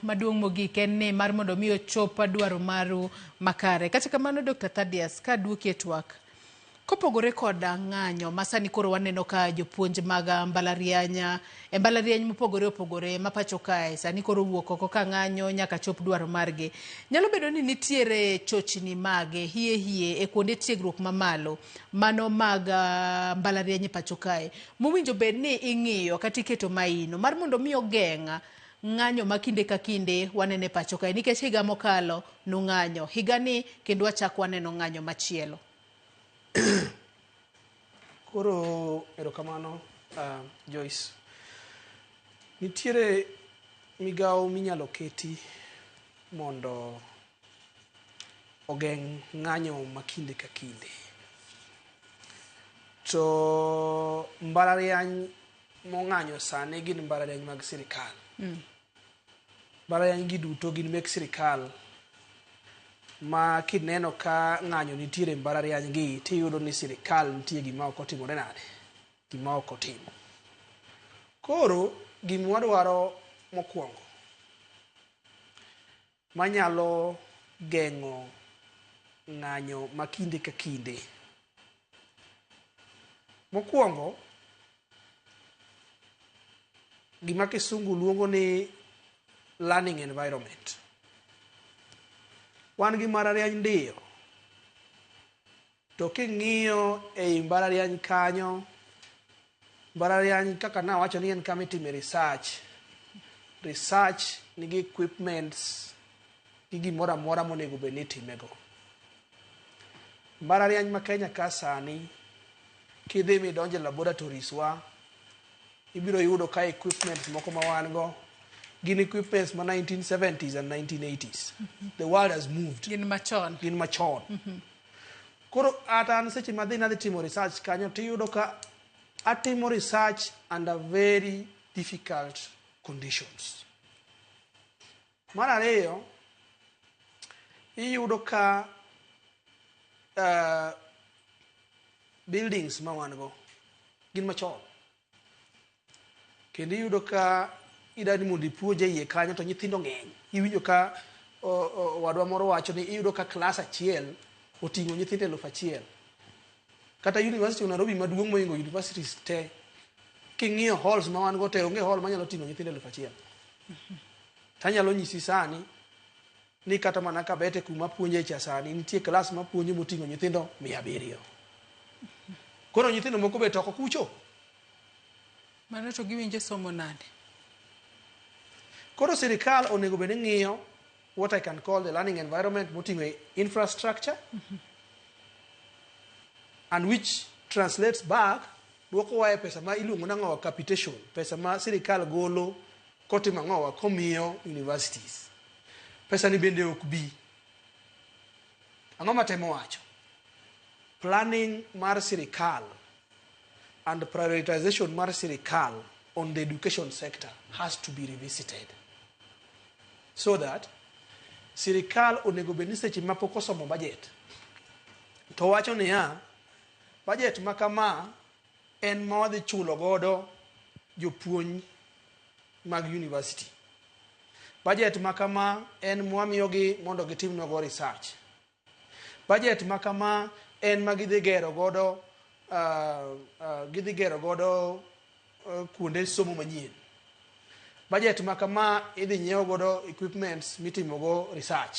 Maduong' mogik en ni mar mondo mi ochop dwaro maru makare. Kata kamano, Dr. Thaddeus, ka duoki e twak, kopogore kod ng'anyo ma sani koro waneno ka jopuonj mag mbalariany e mbalariany mopogore opogore ma pacho kae sani koro wuok oko ka ng'anyo nyaka chop dwaro margi. Nyalo bedo ni nitiere chochni mage hie hie e kuonde tiegruok mamalo mano mag mbalariany e pacho kae mowinjo bed ni ing'iyo kata iketo maino mar mondo mi ogeng' ng'anyo ma kinde ka kinde waneno e pacho kae, nikech higa mokalo nung'anyo, higani kendo wachak waneno ng'anyo machielo. Koro erokamano, Joyce. Nitiere migawo minyalo keti mondo ogeng' ng'anyo ma kinde ka kinde. To mbalariany mong'anyo sani gin mbalariany mag sirikal. Mbalariany gi duto gin mek sirikal ma kineno ka ng'anyo nitiere e mbalariany gi, tiyudo ni sirikal nitie gima ok otimore nade, gima ok otimo. Koro gima wadwaro mokwongo manyalo geng'o ng'anyo ma kinde ka kinde. Mokwongo, gima kisungu luongo ni learning environment. Wan gi mbalariany ndiyo, to king'iyo ei mbalariany kanyo, mbalariany kaka nawacho ni en kama itime research. Research nigi equipments gi gimoro amora monego bed ni itime go. Mbalariany ma Kenya ka sani, kidhi midonjo e laboratories wa, ibiro yudo ka equipments moko ma wan go gin equipments ma 1970s and 1980s. The world has moved. Gin machon. Gin machon. Koro ata an seche madhi nadhi timo research kanyo, tiyudo ka atimo research under very difficult conditions. Mar ariyo, iyudo ka buildings ma wan go gin machon. Kendo iyudo ka idani mondo ipuonj e iye kanyo to nyithindo ng'eny. Iwinjo ka owadwa moro wacho ni iyudo ka klas achiel oting'o nyithindo 1000. Kata University of Nairobi maduong' mohingo universities te, king'iyo halls ma wan go te, onge hall manyalo ting'o nyithindo 1000. Tanyalo nyisi sani ni kata mana Kabete kuma puonje cha sani nitie klas mapuonjo moting'o nyithindo 700. Koro nyithindo moko bet oko kucho. Mano to giwinjo somo nade? Koro sirikal onego bed ni ng'iyo what I can call the learning environment moting'o infrastructure and which translates back duokowa e pesa ma iluongo nang'owa, capitation, pesa ma sirikal golo kotimo ang'owa, komiyo universities. Pesa ni bende ok bi. Ang'o matemo wacho? Planning mar sirikal and prioritization mar sirikal on the education sector has to be revisited so that sirikal onego bed ni seche ma pok osomo budget to wacho niya, budget ma kama en ma wadhi chulo godo jopuonj mag university, budget ma kama en mwamiyogi mondo gitimnwago research, budget ma kama en ma gidhi gero godo kuonde somo manyien, budget ma kama idhi nyiew godo equipments mitimo go research.